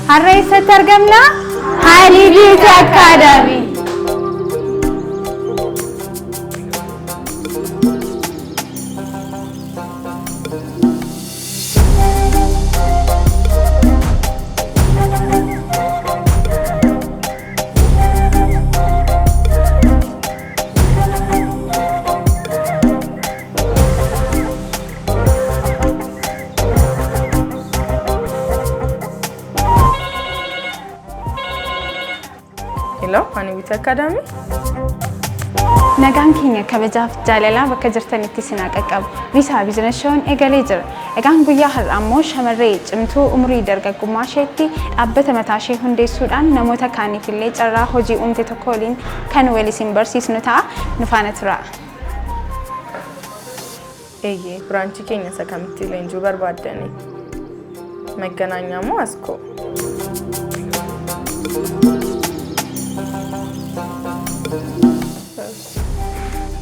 Har'a eessatti argamna? Honey Beauty Academy. Hello, Honey Beauty Academy. Nagaan keenya kabajaaf jaalalaa bakka jirtanitti isin haa qaqqabu. Risaa Business Shown eegalee jira. Egaan guyyaa har'aa immoo shamarree cimtuu umurii dargaggummaa isheetti dhaabbata mataa ishee hundeessuudhaan namoota kaaniif illee carraa hojii uumte tokko waliin kan wal isin barsiisnu ta'a. Nu faana tura. Eeyyee, branchii keenya isa kamitti leenjuu barbaaddani? Magganaanyaa moo Askoo?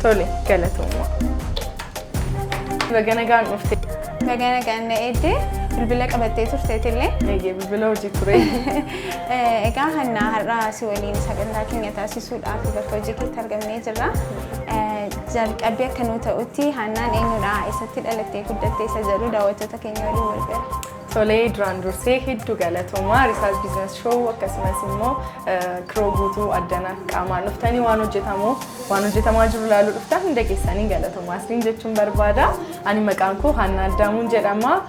Tole, galatoomaa. Baga nagaan dhufte. Baga nagaan na eeddee bilbila qabattee turteetillee. Eeyyee, bilbila hojii ture. Egaa Hannaa, har'a si waliin sagantaa keenya taasisuudhaaf bakka hojii keetti argamnee jirra. Jalqabbii akka nuu ta'utti Hannaan eenyudha? Eessatti dhalattee guddattee isa jedhu daawwattoota keenya waliin wal bira. Tolee, duraan dursee hedduu galatoomaa Risaas Business Show, akkasumas immoo kiroo guutuu addana qaamaan dhuftanii waan hojjetamu, waan hojjetamaa jiru ilaaluu dhuftan hunda keessanii galatoomaa isiniin jechuun barbaada. Ani maqaan koo Hannaa Addaamuun jedhama.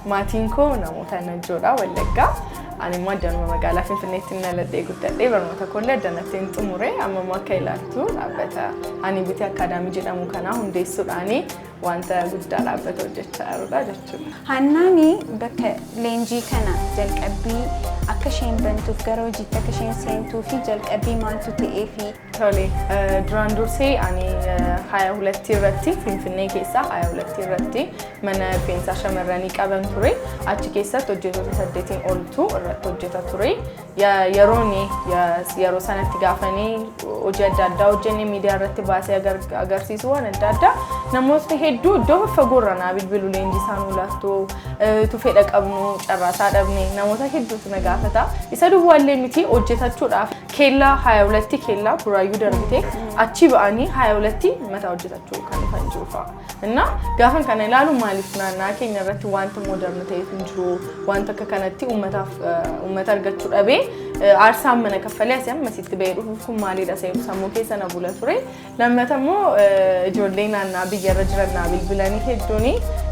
Maatiin koo namoota Najjoodha, Wallaggaa. Ani immoo addanuma magaalaa Finfinneetti dhaladhee guddadhee, barnoota koollee addanatti hin xumure. Amma immoo akka ilaaltu dhaabbata Honey Beauty Academy jedhamu kana hundeessuudhaani wanta guddaa dhaabbata hojjechaa jirudha jechuudha. Hannaani bakka leenjii kana jalqabbii akka isheen bantuuf, gara hojiitti akka isheen seentuu fi jalqabbii maaltu ta'ee fi Tole, duraan dursee ani 22 irratti, Finfinnee keessaa 22 irratti mana rifeensaa shamarranii qaban ture. Achi keessatti hojjettoota saddeetiin oltu irratti hojjeta ture. Yeroon yeroo sanatti gaafanii hojii adda addaa hojjennee miidiyaa irratti baasee agarsiisu waan adda addaa, namootni hedduu iddoo faffagoo irra naa bilbilu, leenjii isaan ulaattuu tu fedha qabnu carraasaa dhabne, namoota hedduutu na gaafata. Isa duwwaallee miti, hojjetachuudhaaf keellaa 22, keellaa Buraayyuu darbite achi ba'anii 22 mataa hojjetachuu kan dhufan jiru fa'a. Inna gaafan kana ilaalu, maaliif naannaa keenya irratti wanta modern ta'etu hin jiru, wanta akka kanatti uummataaf uummata argachuu dhabee aarsaan mana kaffalee asii amma sitti bahee dhufuuf kun maalidha seeru sammuu keessa na bula ture. Lammata immoo ijoollee naannaa biyyarra jiran naa bilbilanii, hedduun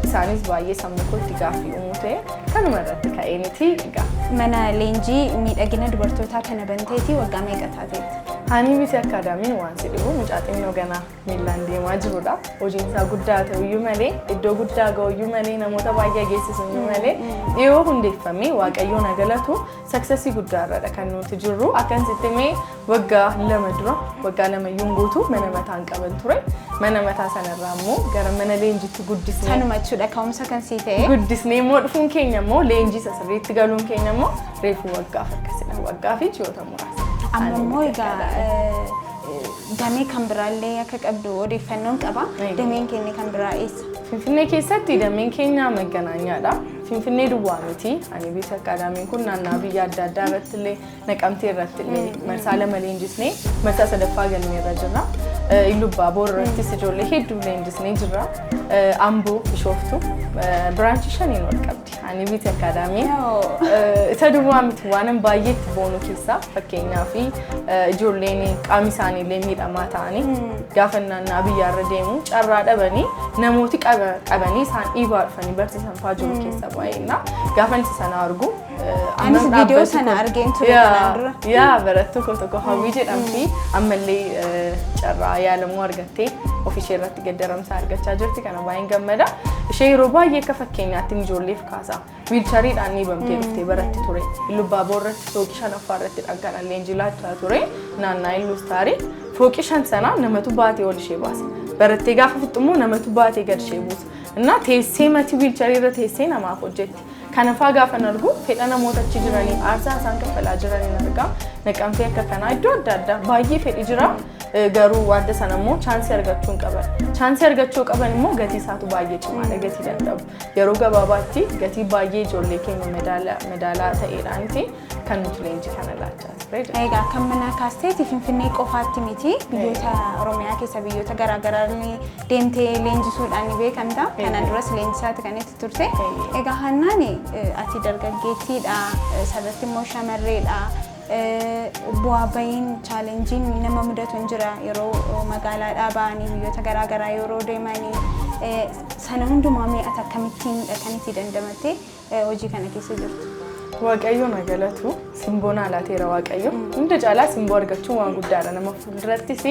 isaanis baay'ee sammuu kootti gaaffii uumuu ta'e, kanuma irratti ka'ee miti egaa. Mana leenjii miidhagina dubartootaa kana banteeti waggaa meeqa taateetti? Honey Beauty Academyn waan si dhibu mucaa xinnoo ganaa miillaan deemaa jirudha. Hojiin isaa guddaa ta'uyyuu malee, iddoo guddaa ga'uyyuu malee, namoota baay'ee geessisuyyuu malee, dhiyoo hundeeffamee, Waaqayyoon haa galatu, successii guddaa irradha kan nuti jirru. Akkan sitti himee, waggaa 2 dura, waggaa 2 iyyuu hin guutu, mana mataan qaban ture. Mana mataa sanarraa immoo gara mana leenjiitti guddisnee Sanuma jechuudha ka'umsa kan sii ta'e. Guddisnee immoo dhufuun keenya immoo, leenjii isa sirriitti galuun keenya immoo reefu waggaaf akkasidha. Waggaa fi ji'oota muraasa. Amma immoo egaa damee kan biraallee akka qabdu odeeffannoon qaba. Dameen keenya kan biraa eessa? Finfinnee keessatti dameen keenya Magganaanyaadha. Finfinnee duwwaa miti. Honey Beauty Academyn kun naannaa biyya adda addaa irratti illee, Naqamtee irratti illee marsaa lama leenjisnee marsaa sadaffaa galmeerra jirra. Illubbaa irrattis ijoollee hedduu leenjisnee jirra. Amboo, Bishooftuu branchii shaniin ol qabdi Honey Beauty Academyn. Isa duwwaa miti, waan baay'ee itti boonu keessaa fakkeenyaaf ijoolleen qaamni isaanii illee miidhamaa ta'anii gaafa naannaa biyyaarra deemu carraa dhabanii, namooti qabanii isaan dhiibaa dhufanii barsiisan fa'aa jiru keessa baay'ina. Gaafa isa sana argu Anis viidiyoo sana argeen ture kanaan dura. Yaa, barattuu koo tokko Hawwii jedhamti, ammallee carraa yaalamuu argattee ofishee irratti gaddaramsaa argachaa jirti, kana baay'een gammada. Ishee yeroo baay'ee akka fakkeenyaatti ijoolleef kaasa. Wheelchairiidhaan dhiibamtee dhuftee baratti ture. Illubbaa irratti fooqii shanaffaa irratti dhankanaan leenjii laachaa ture. Naannaa Illuustaarii fooqii 5 sana namatu baatee ol ishee baasa. Barattee gaafa fixxu immoo namatu baatee gad ishee buusa. Innaa teessee mati wheelchairii irra teessee namaaf hojjetti. Kanafaa gaafa argu fedha namoota achi jiranii, aarsaa isaan kaffalaa jiraniin argaa. Naqamtee akka kanaa iddoo adda addaa baay'ee fedhi jira. Garuu wanta sana immoo chanceii argachuu hin qaban. Chance argachuu qaban immoo gatii isaatu baay'ee cimaadha, gatii dadhabu. Yeroo gabaabaatti gatii baay'ee ijoollee keenya madaalaa ta'eedhaaniti kan nuti leenjii kana laachaa turre jechuudha. Egaa kan mana kaasteeti Finfinnee qofaatti miti, biyyoota Oromiyaa keessa biyyoota garaagaraa deemtee leenjisuudhaan ni beekamta. Kanaan duras leenjisaati kan itti turte. Egaa Hannaan, ati dargaggeettiidha, sarratti immoo shamarreedha. Bu'aa bahiin, challengeiin nama mudatu hin jira yeroo magaalaadhaa ba'anii biyyoota garaagaraa yeroo deemanii. Sana hundumaa mee ati akkamittiin kan itti dandamattee hojii kana keessa jirtu? Waaqayyo na galatu, simboo naa laateera Waaqayyo. Hunda caalaa simboo argachuun waan guddaadha. Nama fuuldurattis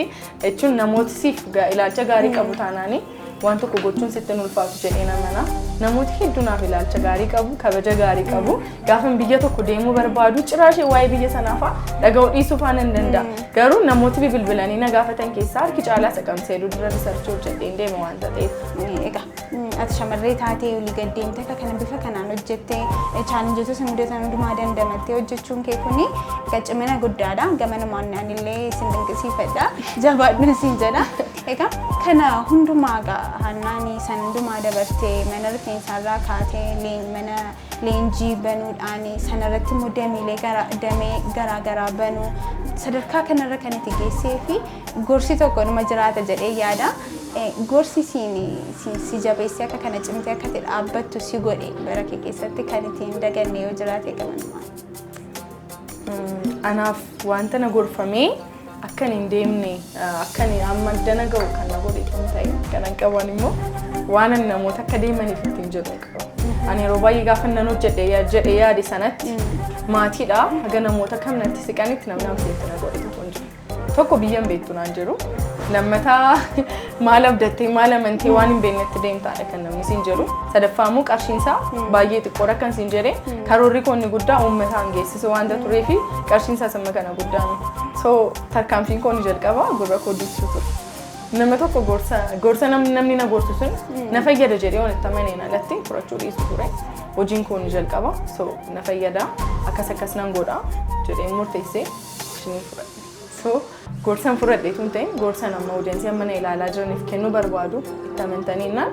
jechuun namooti siif ilaalcha gaarii qabu taanaani waan tokko gochuun sitti hin ulfaatu jedhee namana. Namooti hedduu naaf ilaalcha gaarii qabu, kabaja gaarii qabu. Gaafa biyya tokko deemuu barbaadu ciraa ishee waa'ee biyya sanaa fa'aa dhaga'uu dhiisuu fa'aa nan danda'a. Garuu namooti bilbilanii na gaafatan keessaa harki caalaa saqamsee dura research hojjedheen deema waan ta'eef. Egaa ati shamarree taatee olii gad deemtee akka kana bifa kanaan hojjettee, challengeota si mudatan hundumaa dandamattee hojjechuun kee kuni egaa cimina guddaadha. Gamanumaan anillee sin dinqisiifadha. Jabaadhu siin jedha. Egaa kana hundumaa egaa Hannaanii san hundumaa dabartee mana rifeensaarraa kaatee mana leenjii banuudhaan, sanarratti immoo dameelee damee garaa garaa banuu sadarkaa kanarra kan itti geessee fi gorsi tokko numa jiraata jedhee yaada. Gorsi siin si jabeessee akka kana cimtee akka itti dhaabbattu si godhe bara kee keessatti kan ittiin daganne yoo jiraate gabanumaan? Anaaf wanta na gorfamee akkan hin deemne, akkan amma addana ga'u kan na godhe kan ta'e kanan qaban immoo waan ani namoota akka deemaniif ittiin jedhu hin qabu. Ani yeroo baay'ee gaafa nan hojjedhe jedhee yaade sanatti maatiidha haga namoota kam natti siqanitti namni accept na godhe tokko hin jiru. Tokko biyya hin beektu naan jiru. Lammataa maal abdattee, maal amantee waan hin beeknetti deemtaadha kan namni siin jedhu. Sadaffaa immoo qarshiin isaa baay'ee xiqqoodha kan siin jedhee karoorri koo inni guddaa uummataan geessisu waanta tureefi qarshiin isaa amma kana guddaa miti. So tarkaanfiin koo inni jalqaba gurra koo duuchuu ture. Nama tokko gorsa namni na gorsu sun na fayyada jedhee walitti amaneen alatti fudhachuu dhiisu ture. Hojiin koo inni jalqaba so na fayyada, akkas akkas nan godha jedhee murteessee ishinii fudhadhe. So gorsan fudhadhe tun ta'in, gorsan amma audience amma na ilaalaa jiraniif kennuu barbaadu, itti amantaniinnaan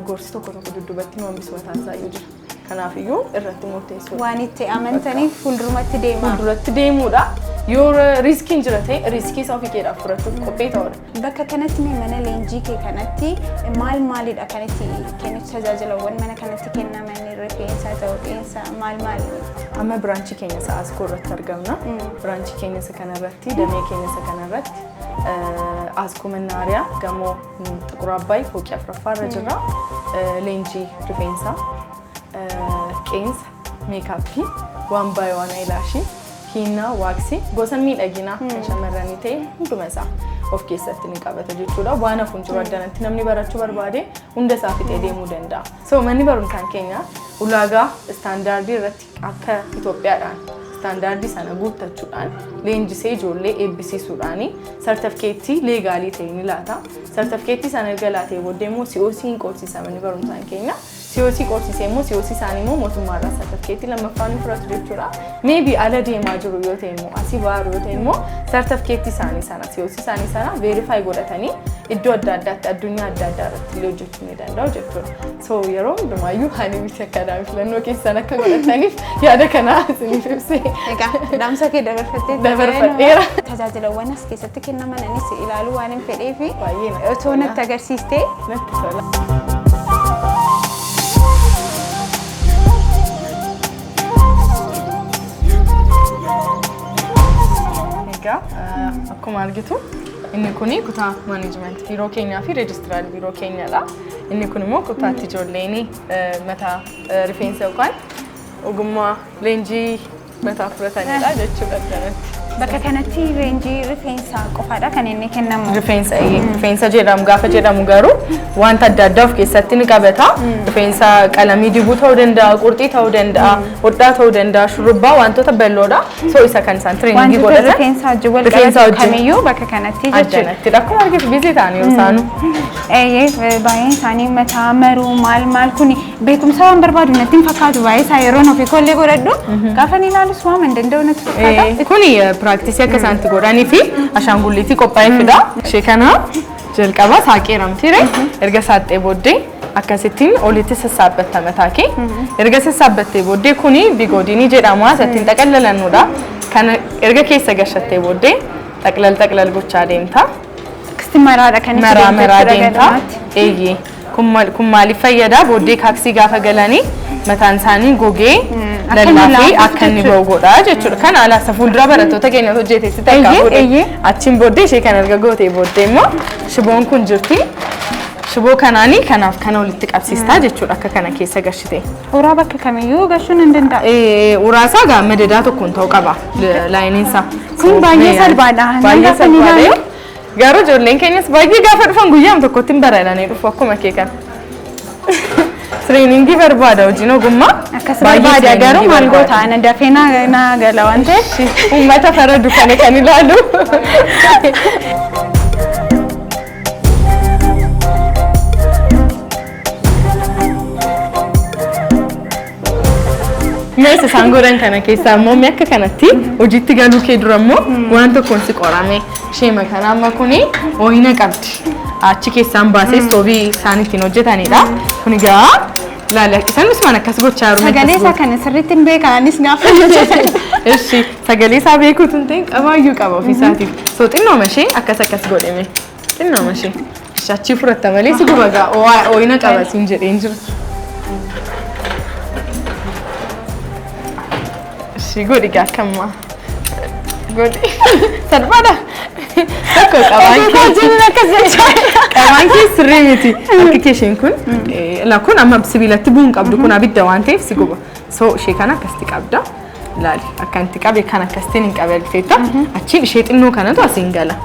gorsi tokko tokko dudduubatti nu hambisu mataan isaa iyyuu jira. Kanaafiyyuu irratti murteessuudha. Waan itti amantaniif fuuldurumatti deemaa. Fuulduratti deemuudha. Yoo riskiin jira ta'e risk isaa ofii keedhaaf fudhachuuf qophii ta'uudha. Bakka kanatti mee mana leenjii kee kanatti maal maalidha kan itti kennitu, tajaajilawwan mana kanatti kennaman, rifeensa ta'uu, qeensa, maal maal? Amma branch keenya isa Askoo irratti argamna. Branch keenya isa kanarratti, damee keenya isa kanarratti, Askoo Mannaariyaa gamoo Xuqur Abbaay fooqii afuraffaa irra jirra. Leenjii rifeensaa, qeensa, makeup, waan baay'ee, waan eyelash, hinnaa, wax, gosa miidhaginaa kan shamarranii ta'e hunduma isaa of keessatti ni qabata jechuudha. Waan hafu hin jiru, addanatti namni barachuu barbaade hunda isaa fixee deemuu danda'a. So manni barumsaan keenya ulaagaa standard irratti akka Itoophiyaadhaan standard sana guuttachuudhaan leenjisee ijoollee eebbisiisuudhaan sartifikeettii legal ta'e ni laata. Sartifikeettii sana erga laatee booddee immoo COC hin qorsiisa manni barumsaan keenya. COC qorsiisee immoo COC isaanii immoo mootummaarraa sartifikeettii lammaffaa ni fudhatu jechuudha. Maybe ala deemaa jiru yoo ta'e immoo, asii ba'aa yoo ta'e immoo, sartifikeettii isaanii sana, COC isaanii sana verify godhatanii iddoo adda addaatti, addunyaa adda addaa irratti illee hojjechuu ni danda'u jechuudha. So yeroo hundumaayyuu Honey Beauty Academy filannoo keessan akka godhataniif yaada kanaa isiniif ibsee. Egaa dhaamsa kee dabarfattee Dabarfadheera. Tajaajilawwan as keessatti kennaman anis ilaaluu waan hin fedheefi Baay'ee natti otoo tola. Natti agarsiistee. Natti tola. Egaa akkuma argitu inni kuni kutaa management biiroo keenyaa fi registrar biiroo keenyadha. Inni kun immoo kutaatti ijoolleen mataa rifeensa yookaan ogummaa leenjii mataa fudhatanidha jechuudha kanatti. Bakka kanatti leenjii rifeensaa qofaadha kan inni kennamu. Rifeensa jedhamu gaafa jedhamu garuu wanta adda addaa of keessatti ni qabata. Rifeensa qalamii dibuu ta'uu danda'a, qurxii ta'uu danda'a, hodhaa ta'uu danda'a, shurrubbaa, wantoota bal'oodha. So isa kan isaan training Wantoota godhatan. rifeensaa wajjin wal Rifeensa qabatu wajjin. kamiyyuu bakka kanatti jechuudha. Addanattidha. Akkuma argitu busy ta'aniiru isaanuu. Eeyyee, baay'een isaanii mataa maruu maal maal kuni beekumsa waan barbaadu natti hin fakkaatu. Baay'ee isaa yeroon ofii kollee godhadhu gaafa ni ilaalus waan hin danda'u natti fakkaata. Kuni practice akka isaan itti godhanii fi ashaangulliitii qophaa'ee fida. Ishee kana Jalqaba saaqeeramtiire erga saaxxee booddee akkasittiin olitti sassaabbatta mataa kee. Erga sassaabbattee booddee kuni bigoodiinii jedhama. Isattiin xaqallalannuudha. Kana erga keessa gashattee booddee xaqlal xaqlal gochaa deemta. Akkasitti maraadha kan itti Maraa deemtu maraa jechuudha deemta. galumaatti. Eeyyee. Kun maaliif fayyada? Booddee kaaksii gaafa galanii mataan isaanii gogee akka inni lallaafee laafuuf akka inni jechuudha. ba'u godha jechuudha. Kana alaa isa fuuldura barattoota keenya hojjete sitti akka Eeyyee, fuudhe. eeyyee. Achiin booddee ishee kan erga gootee booddee immoo shiboon kun jirti. Shiboo kanaanii kanaaf kana walitti qabsiistaa jechuudha akka kana keessa gashite. Uraa bakka kamiyyuu gashuun hin danda'amu. Uraasaa gaa madadaa tokkoon ta'uu qaba laayiniinsaa. Kun baay'ee salphaadha. Baay'ee Gaafa ni salphaadha. ilaalu. Garuu ijoolleen keenyas baay'ee gaafa dhufan guyyaam tokkotti hin barananii dhufu akkuma kee kana. Tireeningii barbaada hojiin ogummaa. Akkas Baay'ee barbaada garuu tireeningii maal barbaada. goota ana dafee na gala waan ta'eef. Uummata faradu kana kan ilaalu. Mees isaan godhan kana keessaa immoo mi'a akka kanatti hojiitti galuu kee dura immoo waan tokkoon si qorame. Isheema kana amma kuni ooyina qabdi. Achi keessaan baasee istoobii isaan ittiin hojjetanidha. Kun egaa laala isaan isumaan akkas gochaa jiru. Sagalee isaa kana sirriitti hin beekan anis gaafa hojjetan. Ishi sagalee isaa beekuutu hin ta'in qabaayyuu qaba ofiisaatiif. So xinnooma ishee akkas akkas godheme. Xinnooma ishee. Ishi achii fudhatta malee si guba gaa ooyina qaba siin jedheen jira. Ishi godhi gaa akkamma. Godhi. Salphaadha. Tokko qabaan kee. Hojiin akkas jechaa. Qabaan kee sirrii miti. Akka kee isheen kun la kun amma sibiilatti bu'uun qabdu kun abidda waan ta'eef si guba. So ishee kana akkasitti qabda. Ilaali akkanatti qabe kan akkasitiin hin qabe argiteetta. Achiin ishee xinnoo kanatu asiin gala.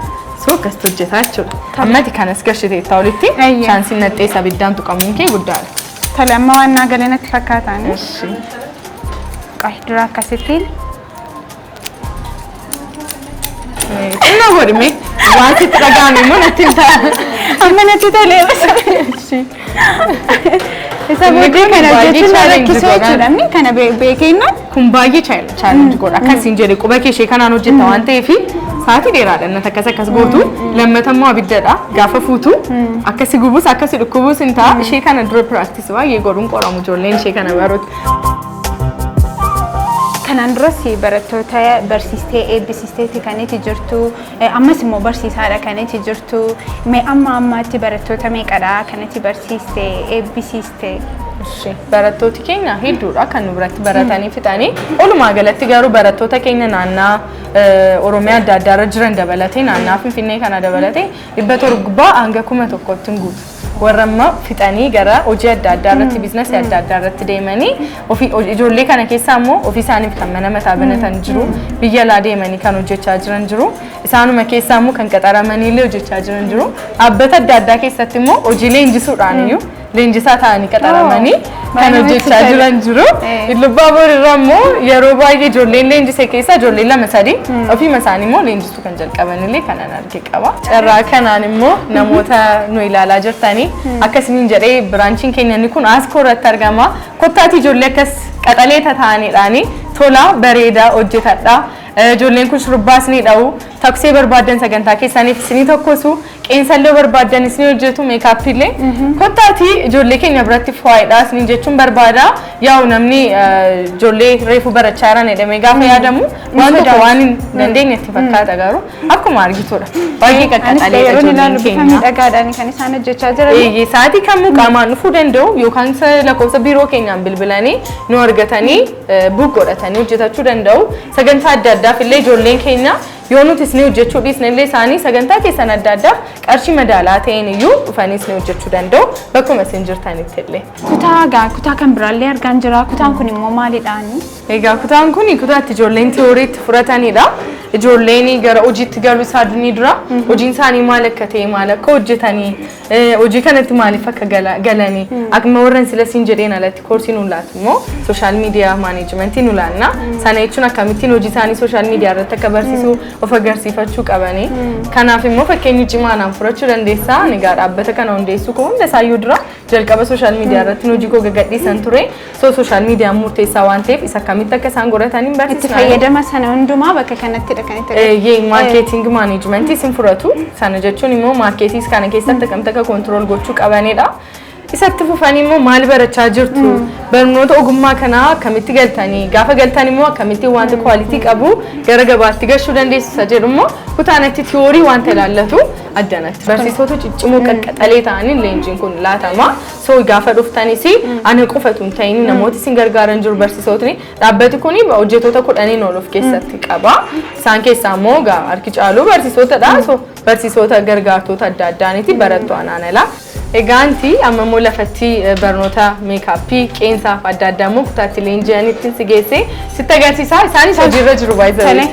So akkasitti hojjetaa jechuudha. Ammati kanas gashiteetta olitti Eeyyee. chaansiin naxxee isa abiddaan tuqamuun kee guddaadha. Tole amma waan naa gale natti fakkaatan. Ishi. Qoy dura akkasittiin. Xinnoo godhime waan sitti dhaga'ame immoo natti hin ta'a. Amma natti tolee. Ishi. Isa Inni booddee kun kana baay'ee hojjechuun na challenge rakkisuu godha. jechuudha. Inni kana beekeenna. Kun baay'ee challenge godha. Akkasiin jedhe quba kee ishee kanaan hojjetta waan ta'eef sa'aatii dheeraadha innati akkas akkas gootu. Lammata immoo abiddadha. Gaafa fuutu akkasi gubus akkasi dhukkubus hin ta'a. Ishee kana dura practice baay'ee godhuun qoramu ijoolleen ishee kana baruuti. Kanaan duras barattoota barsiistee eebbisiisteeti kan itti jirtu. Ammas immoo barsiisaadha kan itti jirtu. Mee amma ammaatti barattoota meeqadha kan itti barsiiste eebbisiiste? Ishi, barattooti keenya hedduudha kan nu biratti baratanii fixanii. Walumaa galatti garuu barattoota keenya naannaa Oromiyaa adda addaarra jiran dabalatee naannaa Finfinnee kana dabalatee 700 hanga 1000tti hin guutu. Warra amma fixanii gara hojii adda addaa irratti biizinasii adda addaa irratti deemanii ofii ijoollee kana keessaa immoo ofii isaaniif kan mana mataa banatan jiru, biyya alaa deemanii kan hojjechaa jiran jiru, isaanuma keessaa immoo kan qaxaramanii illee hojjechaa jiran jiru. Dhaabbata adda addaa keessatti immoo hojii leenjisuudhaan iyyuu leenjisaa ta'anii qaxaramanii kan Baay'ee hojjechaa namatti jiran jiru. Illubbaa irraa immoo yeroo baay'ee ijoolleen leenjise keessaa ijoolleen lama sadi ofiima isaanii immoo leenjisuu kan jalqaban illee kanan arge qaba. Carraa kanaan immoo namoota nu ilaalaa jirtanii akkasiniin jedhee biraanchiin keenya inni kun Aaskoo irratti argama. Kottaati ijoollee akkas qaxalee tata'aniidhaani tola bareedaa hojjetadha. Ijoolleen kun shurubbaas ni dha'u. Taksee barbaaddan sagantaa keessaniif isinii tokkosu. Qeensallee barbaaddan isinii hojjetu meekaappiillee. Kottaati ijoollee keenya biratti faayidaa isiniin jechuun barbaada. Yaa'u namni ijoollee reefu barachaa jiran jedhamee gaafa yaadamu waan tokko waan hin dandeenye itti fakkaata garuu akkuma argitudha. Baay'ee Anis qaqqaxaleedha yeroon ijoolleen ilaalu bifa keenya. miidhagaadhaan kan isaan hojjechaa jiran. Eeyyee sa'aatii kamuu qaamaan dhufuu danda'u yookaan lakkoofsa biiroo keenyaan bilbilanii nu argatanii book godhatanii hojjetachuu danda'u. Sagantaa adda addaaf illee ijoolleen keenya yoo nuti isin hojjechuu dhiisne illee isaanii sagantaa keessan adda addaaf qarshii madaalaa ta'een iyyuu dhufanii isin hojjechuu danda'u bakkuma isin jirtanitti illee. Kutaa gaa kutaa kan biraallee argaan jira. Kutaan kun immoo maalidhaani? Egaa kutaan kun kutaa itti ijoolleen tiyoorii itti fudhatanidha. Ijoolleen gara hojiitti galuu isaanii dura hojiin isaanii maal akka ta'e maal akka hojjetanii hojii kanatti maaliif akka galanii akkuma warra sila siin jedheen alatti koorsii nu laatu immoo social media managementii nu laanna. Sana jechuun akkamittiin hojii isaanii social media irratti akka barsiisuu of agarsiifachuu qabanii. Kanaaf immoo fakkeenyi cimaa naan fudhachuu dandeessaa. Ani egaa dhaabbata kana hundeessuu koo hunda isaayyuu dura jalqaba social media irratti hojii koo gagadhiisan ture. So social mediaan murteessaa waan ta'eef isa akkamitti akka isaan godhatan hin Itti barsiisna. fayyadama sana hundumaa bakka kanattidha kan itti Eeyyee, marketing management isin fudhatu. Sana jechuun immoo marketii kana keessatti akkamitti akka control gochuu qabanidha. Isatti fufanii immoo maal barachaa jirtu? Barnoota ogummaa kanaa akkamitti galtanii? Gaafa galtan immoo akkamitti wanta quality qabu gara gabaatti gashuu dandeessu isa jedhu immoo kutaanatti theory wanta ilaallatu addanatti. Barsiisota ciccimoo qaqqaxalee ta'aniin leenjiin kun laatama. So gaafa dhuftanis ana qofatu hin ta'in, namooti isin gargaaran jiru barsiisotni. Dhaabbati kun hojjettoota 10n ol of keessatti qaba. Isaan keessaa immoo harki caalu barsiisotadha. So barsiisota gargaartota adda addaaniiti barattu anaan ala. Egaanti amma immoo lafatti barnoota makeup, qeensaaf adda addaa immoo kutaatti leenji'anitti si geesse sitti agarsiisa. Isaanis hojiirra jiru baay'ee. Tole.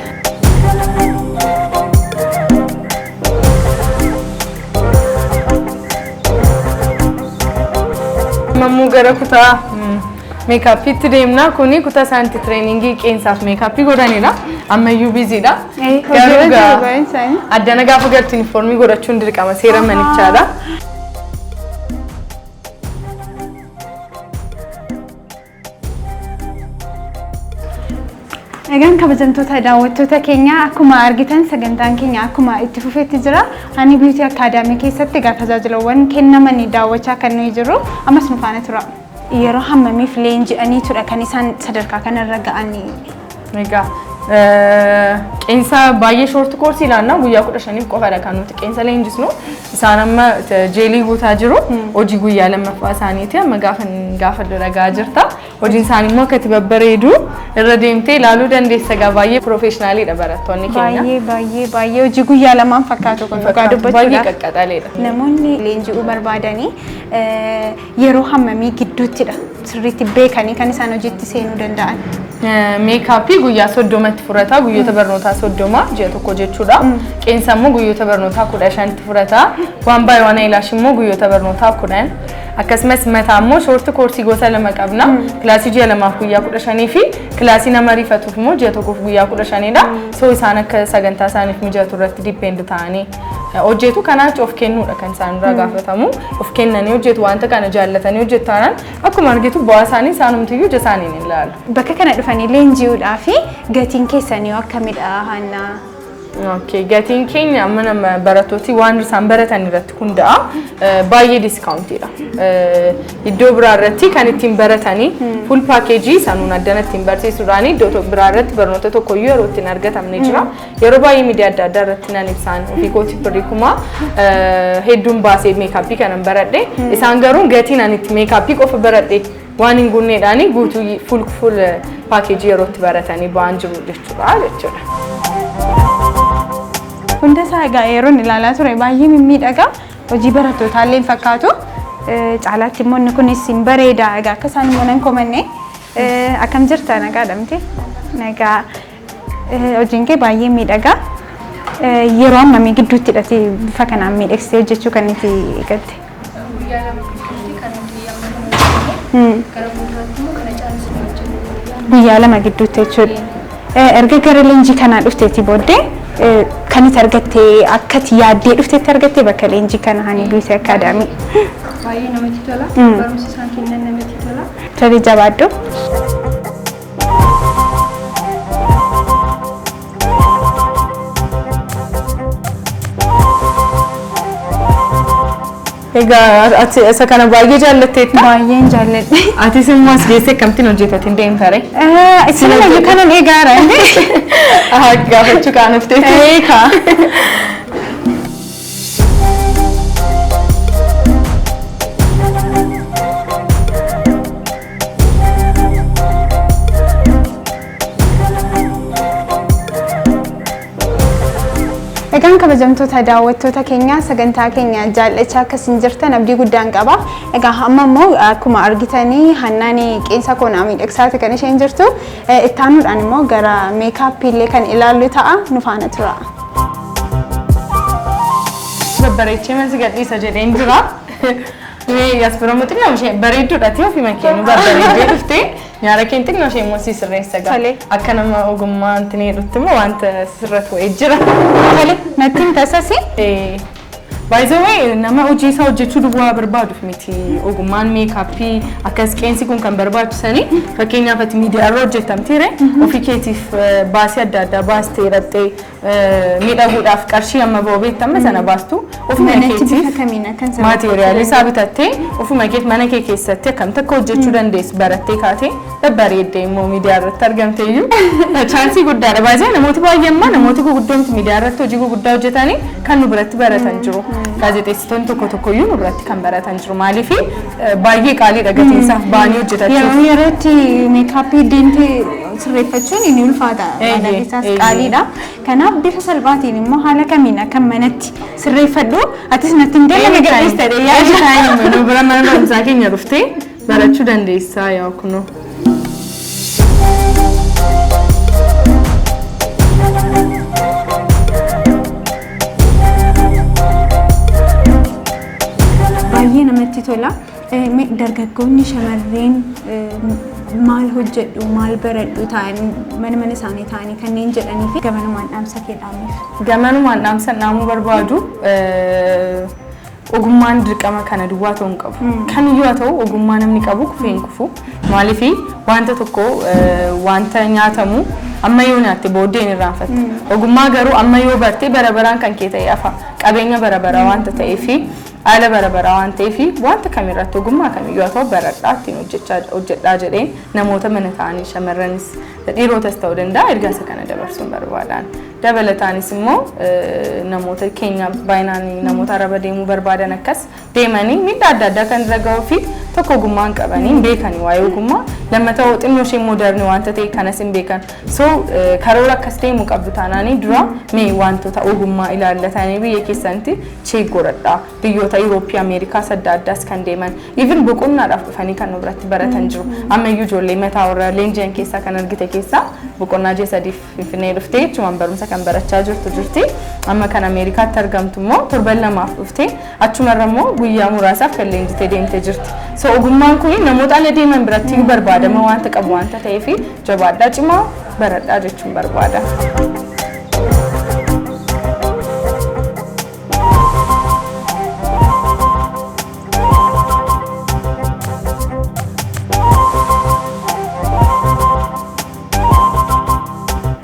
Amma immoo gara kutaa makeupiitti deemna. Kuni kutaa isaan itti training qeensaaf makeup godhanidha. Ammayyuu busydha. Hojiirra Garuu jiru baay'een isaanii. Addana gaafa galtu uniform godhachuun dirqama seera manichaadha. Egaan kabajamtoota daawwattoota keenya, akkuma argitan sagantaan keenya akkuma itti fufetti jira. Hani Beauty Academy keessatti egaa tajaajilawwan kennamanii daawwachaa kan nuyi jirru, ammas nu faana tura. Yeroo hammamiif leenji'aniitudha kan isaan sadarkaa kanarra ga'anii? Egaa qeensa baay'ee short course ilaanna, guyyaa 15f qofadha kan nuti qeensa leenjisnu. Isaan amma gel guutaa jiru. Hojii guyyaa lammaffaa isaaniiti amma gaafa gaafa dalagaa jirta. Hojiin isaanii immoo akka itti babbareedu irra deemtee ilaaluu dandeessa. Egaa baay'ee professionaliidha barattoonni keenya. Baay'ee baay'ee baay'ee, hojii guyyaa lamaan fakkaatu kun dhugaa Baay'ee dubbachuudhaaf. qaqqaxaleedha. Namoonni leenji'uu barbaadanii yeroo hammamii gidduuttidha sirriitti beekanii kan isaan hojiitti seenuu danda'an? Makeup guyyaa 30tti furata, guyyoota barnootaa 30, ji'a tokko jechuudha. Qeensa immoo guyyoota barnootaa 15tti furata. Waan baay'ee waan eyelash immoo guyyoota barnootaa 10. Akkasumas mataa immoo short course gosa lama qabna. Kilaasii ji'a 2f guyyaa 15 fi kilaasii nama riifatuuf immoo ji'a tokkoof guyyaa 15dha. So isaan akka sagantaa isaaniif mijatu irratti depend ta'anii hojjetu. Kanaaf of kennuudha kan isaan irraa gaafatamu. Of kennanii hojjetu, wanta kana jaallatanii hojjetu taanaan akkuma argitu bu'aa isaanii isaanumtiyyuu ija isaaniin ilaalu. Bakka kana dhufanii leenji'uudhaa fi gatiin keessanii akkamidha, Haannaa? Okay, gatiin keenya amma nama barattooti waan isaan baratan irratti hundaa'a. Baay'ee discountiidha. Iddoo biraa irratti kan ittiin baratanii full package sanuun addana ittiin barsiisuudhaan iddoo biraa irratti barnoota tokkoyyuu yeroo ittiin argatamne jira. Yeroo baay'ee miidiyaa adda addaa irratti nan ibsaan, ofii kooti birrii kuma hedduun baasee makeup kanan baradhe. Isaan garuu gatiin ani itti makeup qofa baradhe waan hin guunneedhaani guutuu full package yeroo itti baratanii ba'an jiru jechuudha. Hunda isaa egaa yeroon ilaalaa ture baay'ee mimmiidhagaa, hojii barattootaa hin fakkaatu. Caalaatti immoo inni kunis hin bareeda, egaa akka isaan immoo nan komanne. Akkam jirta, nagaadha miti? Nagaa. Hojiin kee baay'ee miidhagaa. Yeroo hammamii gidduutti hidhate bifa kanaan miidhagsitee hojjechuu kan itti eegalte? Guyyaa 2 gidduutti kan nuti amma kana hojjenne, gara fuulduraatti immoo kana caalsine hojjennu. Guyyaa 2 gidduutti jechuudha. Erga gara leenjii kanaa dhufteetii booddee kan itti argattee, akka itti yaaddee dhufteetti argattee bakka leenjii kana Hani Beauty Academy? Baay'ee namatti tola. Barumsi isaan kennan namatti tola. Tole, jabaadhu. Egaa ati isa kana baay'ee jaallatteetta. Baay'een jaalladhe. Atis immoo as geessee akkamittiin hojjetatiin deemta ree? Isin iyyuu kanan eegaara. Gaafachuu kaanufteetti. Eekaa. Egaan kabajamtoota daawwattoota keenya, sagantaa keenya jaallachaa akkasiin jirtan abdii guddaan qaba. Egaa amma immoo akkuma argitanii Hannaan qeensa koo naa miidhagsaati kan isheen jirtu. Ittaanuudhaan immoo gara makeup illee kan ilaallu ta'a, nu faana tura. Babbareechee mana si gadhiisa jedheen jira. Mee as bira immoo xinnoo ishee bareedduudha, ati ofii makee nu babbareeddee dhuftee nyaara kee xinnoo ishee immoo si sirreessa gaa. Tole. Akka nama ogummaa wanti jedhutti immoo wanta sirra ta'ee jira. Tole, natti hin tasasi. By the way, nama hojii isaa hojjechuu duwwaa barbaaduuf miti ogummaan makeup akkas qeensi kun kan barbaachisanii. Fakkeenyaaf, ati miidiyaa irra hojjetamteere, ofii keetiif baasii adda addaa baastee raxxee miidhaguudhaaf qarshii amma ba'u beektamma sana baastu ofuma Manatti bifa keetiif kamiin akkan material isaa bitattee, ofuma keef mana kee keessatti akkamitti akka hojjechuu dandeessu barattee kaatee babbareeddee immoo miidiyaa irratti argamte iyyuu chance guddaadha. Baay'ee namooti baay'ee ammaa namooti gurguddoon miidiyaa irratti hojii gurguddaa hojjetanii kan nu biratti baratan jiru. Gaazexeessitoonni tokko tokko iyyuu nu biratti kan baratan jiru. Maaliif, baay'ee qaaliidha gatiin isaaf ba'anii hojjetachuuf. Yeroo yerootti makeup deemtee sirreeffachuun ni ulfaata. Maallaqni isaas qaaliidha. Kanaaf bifa salphaatiin immoo haala kamiin akka manatti sirreeffadhu atis natti hin deemne gadhiiste yaada. Nu bira mana barumsaa keenya dhuftee barachuu dandeessaa yaa kunoo. Baay'ee namatti tola. Dargaggoonni shamarreen maal hojjedhu, maal baradhu ta'anii mana mana isaanii ta'anii kanneen jedhanii fi gamanumaan dhaamsa kee dhaameef. Gamanumaan dhaamsa dhaamuu barbaadu, ogummaan dirqama kana duwwaa ta'uu hin qabu. Kamiyyuu haa ta'u, ogummaa namni qabu kufee hin kufu. Maaliif, wanta tokko wanta nyaatamu amma yoo nyaatte booddee hin irraanfatta. Ogummaa garuu amma yoo barte bara baraan kan kee ta'e hafa. Qabeenya bara baraa wanta ta'eefi, haala bara baraa waan ta'eef, wanta kamirratti ogummaa kamiyyuu haa ta'u baradhaa, ittiin hojjedhaa jedhee namoota mana ta'anii shamarranis dhiirotas ta'uu danda'a ergaa isa kana dabarsuun barbaadan. Dabalataanis immoo namoota keenya baay'inaan namoota araba deemuu barbaadan akkas deemanii miidhaa adda addaa kan irra gahuu fi tokko ogummaa hin qabanii, hin beekanii waa'ee ogummaa, lammataa xinnoo ishee modern wanta ta'e kanas hin beekan. So karoora akkas deemuu qabdu taanaanii dura mee wantoota ogummaa ilaallatanii biyya keessanitti check godhadhaa. Biyyoota Yurooppii, Ameerikaas adda addaas kan deeman, even boqonnaadhaaf dhufanii kan nu biratti baratan jiru. Ammayyuu ijoollee mataa warra leenji'an keessaa kan argite keessaa boqonnaa ji'a 3f Finfinnee dhuftee achumaan barumsa kan barachaa jirtu jirti. Amma kan Ameerikaatti argamtu immoo torban 2f dhuftee achumarra immoo guyyaa muraasaaf kan leenjitee deemtee jirti. So ogummaan kun namoota ala deeman biratti barbaadama wanta qabu wanta ta'eef, jabaadhaa, cimaa baradhaa jechuun barbaada.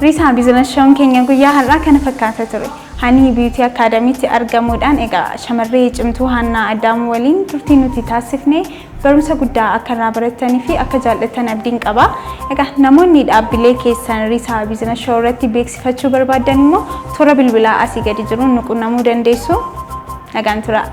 Risaa Business Shown keenya guyyaa har'aa kana fakkaata ture. Hani Beauty Academytti argamuudhaan egaa shamarree cimtuu Haannaa Addaamuu waliin turtii nuti taasifne barumsa guddaa akka irraa barattanii fi akka jaallattan abdiin qaba. Egaa namoonni dhaabbilee keessan Risaa Business Show irratti beeksifachuu barbaadan immoo toora bilbilaa asii gadi jiruun nu qunnamuu dandeessu. Nagaan tura.